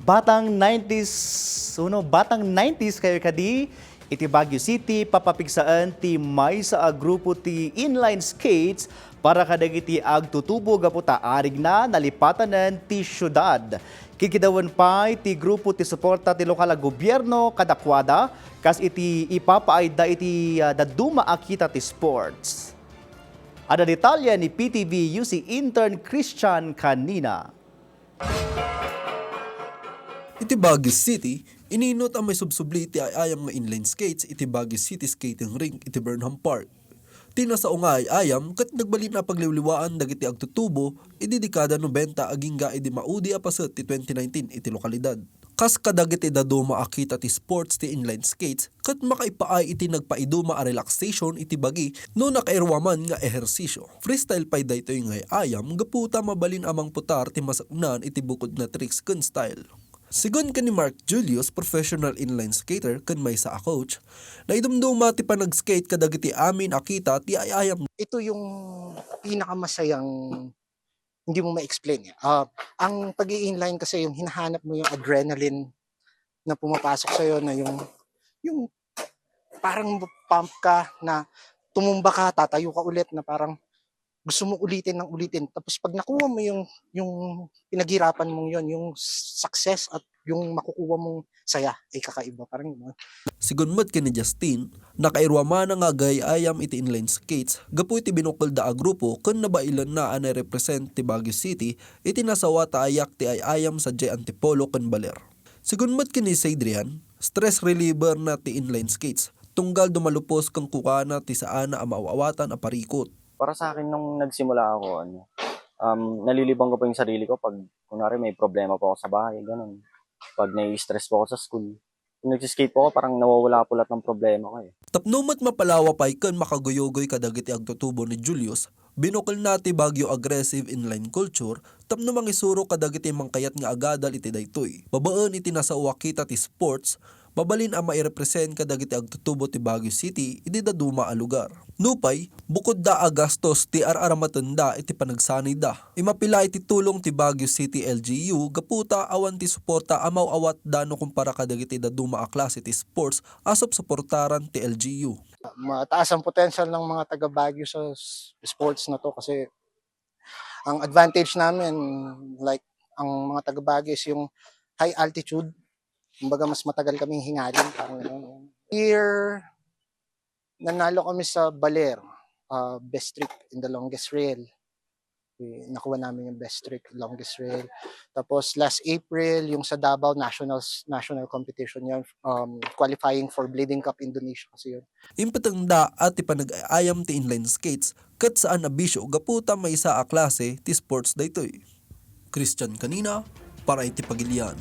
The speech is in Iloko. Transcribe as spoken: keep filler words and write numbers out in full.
Batang nineties, uno, batang nineties kayo kadi, iti Baguio City, papapigsaen ti maysa a grupo ti inline skates para kadagiti agtutubo gapu ta arigna nalipatanen ti siudad. Kikiddawen pay ti grupo ti suporta ti lokal a gobierno kadakuada, kas iti ipapaayda iti, ah, dadduma a kita ti sports. Adda detalye ni P T V U C intern Christian Canina. Iti Baguio City, ininut a maisubsubli ti ay-ayam nga inline skates iti Baguio City Skating Rink iti Burnham Park. Ti nasao nga ay-ayam ket nagbalin a pagliwliwaan dagiti agtutubo idi dekada nobenta agingga idi maudi a paset ti twenty nineteen iti lokalidad. Kas kadagiti dadduma a kita ti sports ti inline skates, ket makaipaay iti nagpaiduma a relaxation iti bagi no nakairuaman nga ehersisyo. Freestyle pay daytoy nga ay-ayam gapu ta mabalin a mangputar ti masaknaan iti bukod nga tricks ken style. Sigun ken ni Mark Julius, professional inline skater ken maysa a coach, naidumduma ti panag-skate kadagiti amin a kita ti ay-ayam. Ito yung pinakamasayang hindi mo ma-explain eh. Ah, ang pag-i-inline kasi yung hinahanap mo yung adrenaline na pumapasok sa'yo na yung, yung parang pump ka na tumumba ka, tatayo ka ulit na parang gusto mo ulitin ng ulitin. Tapos pag nakuha mo yung, yung pinaghirapan mong yon, yung success at yung makukuha mong saya ay kakaiba. Parang gano'n. Sigun met ken ni Justin, nakairuamana nga agay-ayam iti inline skates gapu iti binukelda a grupo ken nabailanna a nairepresent ti Baguio City iti nasawa ta ayak ti ay-ayam sadiay Antipolo ken Baler. Sigun met ken ni Sadrian, stress reliever na ti inline skates, tunggal dumalupos ken kukana ti saana a maaw-awatan a parikut. Para sa akin, nung nagsimula ako, ano, um, nalilibang ko pa yung sarili ko pag, kunwari, may problema po ako sa bahay, ganun. Pag nai-stress po ako sa school, kung nagsiskate po ako, parang nawawala po lahat ng problema ko eh. Tapno met mapalawa pay ken makaguyugoy kadagiti agtutubo ni Julius, binukelna ti Baguio aggressive inline culture tapno mangisuro kadagiti mangkayat nga agadal iti daytoy. Babaen iti nasao a kita ti sports, mabalin a mairepresent kadagiti agtutubo ti Baguio City idi dadduma a lugar. Nupay, bukodda a gastos ti ar-aramatenda iti panagsanida. Imapila iti tulong ti Baguio City L G U gapu ta awan ti suporta a maaw-awatda no kumpara kadagiti dadduma a klase ti sports a supsuportaran ti L G U. Mataas ang potential ng mga taga Baguio sa s-, sports na to kasi ang advantage namin, like, ang mga taga Baguio is yung high altitude. Kumbaga, mas matagal kaming hingalin, parang gano'n. Year, nanalo kami sa Baler, ah, best trick in the longest rail. Eh, nakuha namin yung best trick, longest rail. Tapos last April, yung sa Davao Nationals, national competition yun, um, qualifying for Bleeding Cup Indonesia kasi yun. Impatengda a ti panag-ayam ti inline skates ket saan a bisyo gapu ta maysa a klase ti sports daytoy. Christian Canina, para iti Pagilian.